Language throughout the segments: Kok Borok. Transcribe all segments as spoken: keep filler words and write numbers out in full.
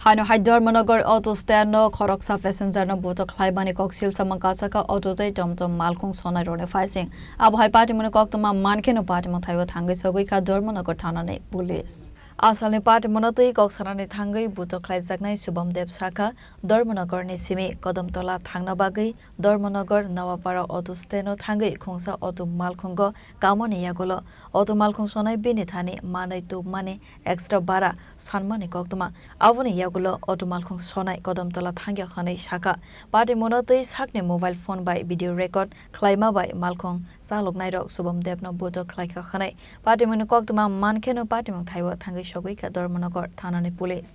Ano hai Dharmanagar auto stand no khoroksa passenger no buto khlaimani kok silsa mangkasaka auto tei tomtom malkhung sonai roni phaising. Abo hai patimuni koktwma mankhe no patimung thaibo thangwi sogwi kha Dharmanagar thana ni police. Asalni patimungno twi kok sanani thangwi buto khlaijaknai Shubham Deb sakha, Dharmanagar ni simi Kodamtola thangna bagwi Dharmanagar Nawapara auto stand o thangwi khungsa auto malkhungo kamoni yagulo auto malkhung sonai bini thani manwi tubmani extra bara sanmani koktwma. Aboni yagulo auto malkhung sonai Kodamtola thangya hwnwi sakha. Patimungno twi sakni mobile phone bai video record khlaima bai malkhung chaloknairok Shubham Debno buto khlaikha hwnwi patimungni koktwma mankheno patimung thaibo thangwi sogwi kha Dharmanagar thanani police.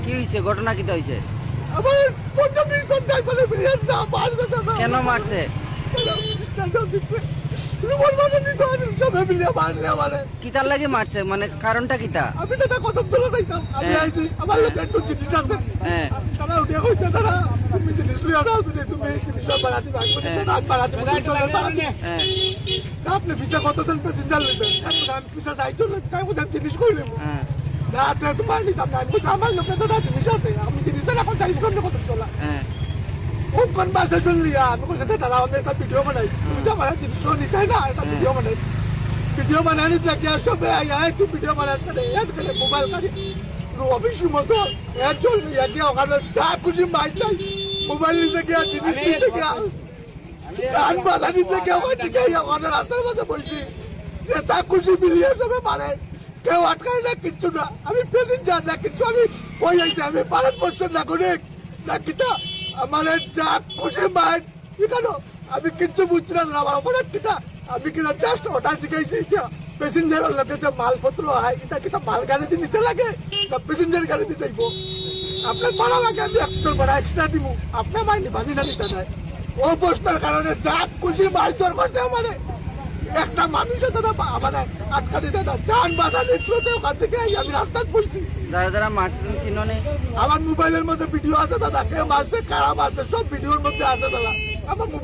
কি হয়েছে? ঘটনা কিতা হয়েছে? আমার পঞ্জাবি সব ড্রাইভারে ফিরে আসছে, আমার কথা না। কেন মারছে? রুমাল বাজার দিতে হয়, সব ফ্যামিলি মারছে আমারে। কিতার লাগি মারছে? মানে, কারণটা কিতা? আমি তো এটা কদম তোলা যাইতাম, আমি হ্যাঁ। আইছি, আমার লোক হ্যাঁ। একটু জিনিস আছে। হ্যাঁ। তারা উঠে কইছে, "তারা, তুমি জিনিস লইয়া দাও, তুমি, তুমি এই জিনিস সব বাড়াতে পারবে না, হ্যাঁ। রাত বাড়াতে পারবে না, সব বাড়াতে পারবে না।" হ্যাঁ। আপনি ভিসা কতজন প্যাসেঞ্জার লইবেন? এখন আমি ভিসা যাইতো না, তাই বলছি, "আমি জিনিস কই নেবো?" হ্যাঁ। না, আপনি একটু মার নিতাম না, আমি বলছি, "আমার লোক তো দাদা জিনিস আছে, আমি জিনিস ছাড়া এখন যাই, কেমনে কত চলা?" হ্যাঁ। কোন কোন বাসে চললি? আমি বলছি, "দাদা, আমি একটা ভিডিও বানাই, তুমি তো আমার জিনিস নিতে হয় না, একটা হ্যাঁ। ভিডিও বানাই।" ভিডিও বানানি তো কি আর সবে আই, আই, তুই ভিডিও বানাস কেন? এর কেন মোবাইল কাটি? রবি সুমতো, এর চল, এর কি ওখানে যা খুশি মাইক নাই, মোবাইল নিতে গিয়া, জিনিস নিতে গিয়া। জান বাঁচানিতে কেউ হয়তো কেউ ওখানে রাস্তার মাঝে বসি, যে তা খুশি মিলিয়ে সবে মারে, কেউ আটকায় না, কিচ্ছু না। আমি প্যাসেঞ্জার না কিচ্ছু, আমি ওই আইছি, আমি ভারতবর্ষের নাগরিক না কিতা, মানে যা খুশি মার, ঠিক আছে? আমি কিচ্ছু বুঝছি না, আমার অপরাধ কিতা? আমি কিনা জাস্ট ওটা শিখাইছি, কিতা প্যাসেঞ্জারের লোকে যে মালপত্র হয়, এটা কিতা মাল গাড়িতে নিতে লাগে না প্যাসেঞ্জার গাড়িতে যাইবো? আপনার ভাড়া লাগে, আমি একশো ভাড়া এক্সট্রা দিব, আপনার মাইনে বানি না নিতে দেয়। ও প্রশ্নের কারণে যা খুশি মারধর করছে আমারে। একটা মানুষে তো না পা-, মানে আটকানি দেয় না, জান বাঁচানির স্রোতে ওখান থেকে এই আমি রাস্তায় বইছি। যারা যারা মারছে, তুমি চিনো নি? আমার মোবাইলের মধ্যে ভিডিও আছে দাদা, কে মারছে, কারা মারছে, সব ভিডিওর মধ্যে আছে দাদা। আমার মোবাইল